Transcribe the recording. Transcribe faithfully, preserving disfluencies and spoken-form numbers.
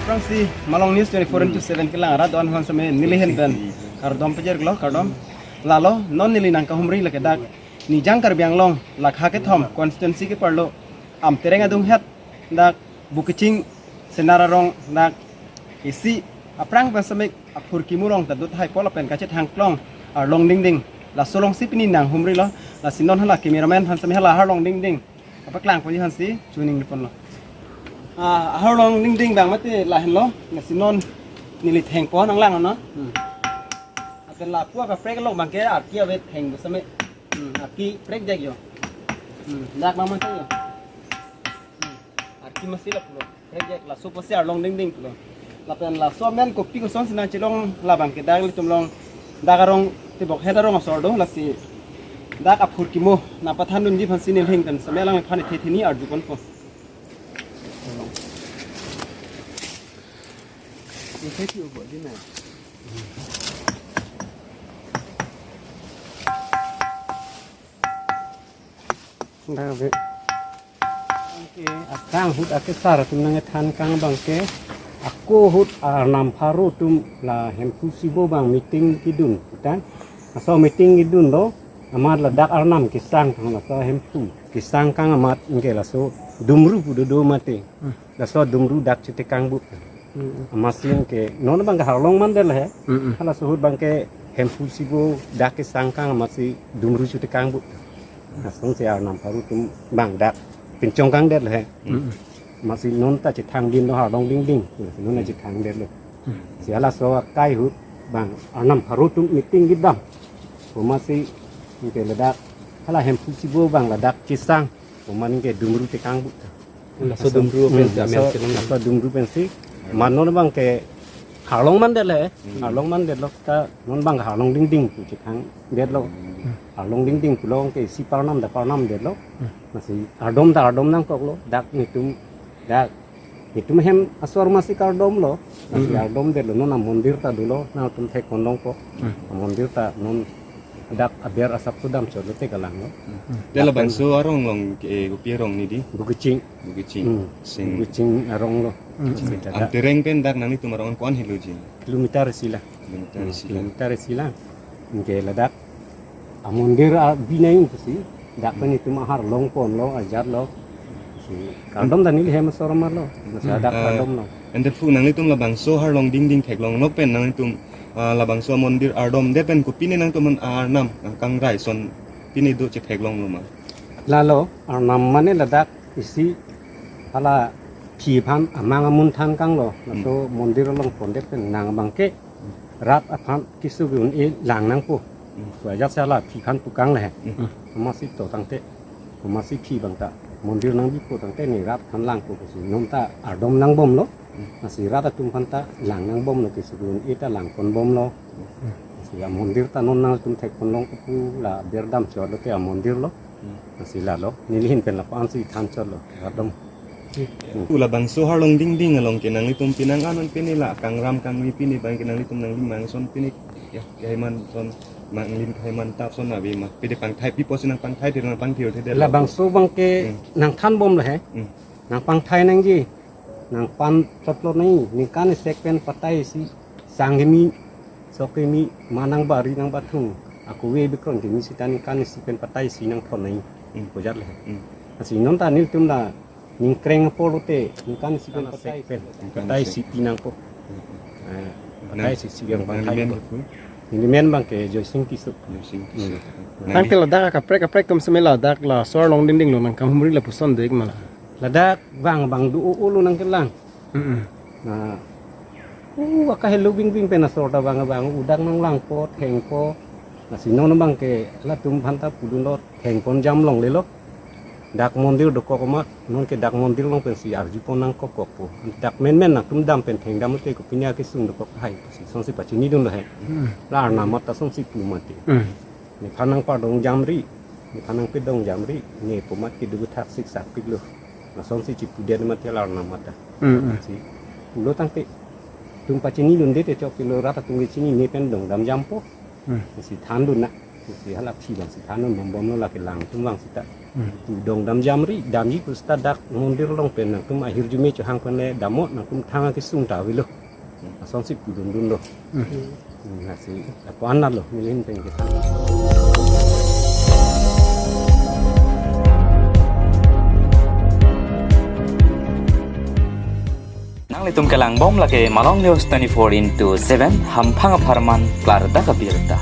Aphrangsi Malong News twenty-four into seven kelang arat do-an aphan seme neli ahin pen kardom pajirlo, kardom. Lalo non neli nangkahumri lake dak Nijang Karbi Anglong lakha kethom constituency keparlo Amtereng adunghet dak Bukeching Senar arong dak isi aphrang pen seme aphurkimo arong ta dut hai pol pen kachethang klong Arlong Dingding. Laso alongsi pini nanghumrilo, lasi non hala cameraman aphan seme hala Arlong Dingding apaklang poni aphansi chuning ponlo. Ah, Arlong Dingding abang mate lahenlo, lasi non neli thengpo nanglang no. Hmm. Lapen lapu akaprek lo abangke arki ave theng do seme. Hmm, arki prekjak jo. Hmm, dak abang mate jo. Hmm, arki masi lapulo. Prekjak laso pusi Arlong Dingding pulo. Lapen laso amen kopi kosonsi nangchelong labangke dak ilitum along dak arong tebokhet arong asor do lasi dak aphurkimo nangpathandunji aphansi neli ahin pen seme alangliphan ithethini arju ponpo. Dak ave. Abangke akang ahut akesar atum nangthan kang abangke ako ahut arnam pharo atum la Hemphu Sibo abang meeting kedun ta. Laso meeting kedunlo amat ladak arnam kesang kang laso Hemphu kesang kang amat anke laso dumru pu dodo mate. Hmm. Laso dumru dak chetekang bu. Hmm. Amatsi anke non abangke Arlong mandetlo he. Hmm. Halaso ahut abangke Hemphu Sibo dak kesang kang amatsi dumru chetekang bu. Lasonsi arnam pharo atum abang dak pinchong kangdetlo he. Hmm. Amatsi non ta chethang binlo Arlong Dingding. Non ta chethangdetlo. Hmm. Si halaso akai ahut abang arnam pharo atum meeting kedam. Amatsi anke ladak hala Hemphu Sibo abang ladak chesang. Amat anke dumru tekang bu. Laso dumru pen, hmm, si amen laso, chelong. Laso dumru pensi. Amat non abangke Arlong mandetlo he. Hmm. Arlong mandetlo ta non abang Arlong Dingding pu chethangdetlo. Hmm. Arlong Dingding pulo anke isi parnam da parnamdetlo. Hmm. Lasi ardom da ardom nangkoklo. Dak netum, dak netum ahem asor amatsi kardomlo. Lasi, hmm, ardomdetlo non amondir ta dolo nangtum thekponlongpo. Hmm. Amondir ta non dak aber asap sudam cholo te kalanglo. Hmm. Te labangso arong along ke, eh, kopi arong ni di? Bukeching. Bukeching. Hmm. Sing. Bukeching aronglo. Hmm. Sing. Amtereng pen dak nanglitum arong ko-an helo ji? Kilometer isi lang. Kilometer, hmm, isi lang. Kilometer isi lang. Anke ladak amondir abinai pusi dak pen itum ahar longponlo, ajatlo. Si kardom ta neli ahem asor amarlo. Masa, hmm, dak, ah, kardomlo. Ante phu nanglitum labangso Arlong Dingding theklonglok pen nanglitum, ah, labangso amondir ardomdet pen kopine nangtum an arnam, ah, kangrai ason pine do chetheklonglo ma? Lalo, arnam mane ladak isi hala phi aphan amang amun than kanglo. Laso, hmm, mondir along pondet pen nang abangke rat aphan keso ke un-e lang nangpo. Hmm. Pu ajatsi hala phi aphan pukang le. Hmm. Amatsi to tangte, amatsi phi abang ta mondir nangbipo tangte ne rat aphan langpo pusi non ta ardom nangbomlo. Hmm. Lasi rat atum aphan ta lang nangbomlo, keso ke un-e ta langponbomlo. Hmm. Lasi amondir ta non nangtum thekponlong pu la aber dam chotlo te amondirlo. Hmm. Lasi lalo, neli ahin pen lapu-ansi than chotlo, kardom. Hmm. Pu labangso Arlong Dingding along ke nanglitum pinang anon pine la kangram kangri pine abangke nanglitum nanglimang ason pine, ya, ya, haiman ason, manglim haiman tap ason ave ma? Pide pangthai pi pusi nangpangthai, de nangpangthir te de. Labangso abangke, hmm, nangthanbomlo he. Hmm. Nangpangthai nangji. Nangpan plot plot nai, ningkan isek pen patai isi, sang kimi, sok kimi, ma nangbari nangbathung, ako we bikron kimi sita ningkan isi pen patai isi nangthon nai. Hmm. Pu ajat le. Hmm. Lasi non ta nelitum la ningkreng apor lote, ningkan isi pen patai isi, ningkan isek pen, patai isi pi nangpo. Hmm. Eh, patai isi isi yang pangthai nangli men ko. Neli men abangke Joysing Tisso. Joysing Tisso. Hmm. Nangli? Tangte ladak akaprek kaprek atum seme ladak laso Arlong Dingding along nangkahumri lapuson dek ma? Ladak abang abang do o o lo nangkelang. Mm-mm. Na, uh, akahelo bingbing pen asor ta abang abang, uh, dak nanglangpo, thengpo. Lasi non abangke latum aphan ta pudunlo, thengpon jam longlelo. Dak mondir dokok amat, non ke dak mondir along pensi arjupon nangkokokpo. Dak menmen nangtum dam pen thengdamlote kopine akesung dokok hai pusi lasonsi pachinidunlo he. Mm. La arnam amat ta lasonsi pu mati. Mm. Nephan nangpardong jamri, nephan nangpedong jamri, ne pu amat kedo thak sik sakpiklo. Lasonsi chipudet mati la arnam amat ta. Mm, mm. Si pulo tangte, tum pachinidunde te choklo, rat atum ke chinine pen dongdam jampo. Mm. Si thandun na. Pusi hala thi bang si than non bom bom lo, lake lang atum bang sita. Hmm. Tu dong dam jamri, damji pu sita dak mondir along pen nangtum ahirjume chohang pen le damnon, nangtum thang akesung ta avelo. Asonsi pudun dunlo. Hmm. Hmm, lasi lapu-an lo, nelihin pen ke. Nanglitum kelang bom lake Malong News twenty-four into seven, hamphang apharman klardak abirta.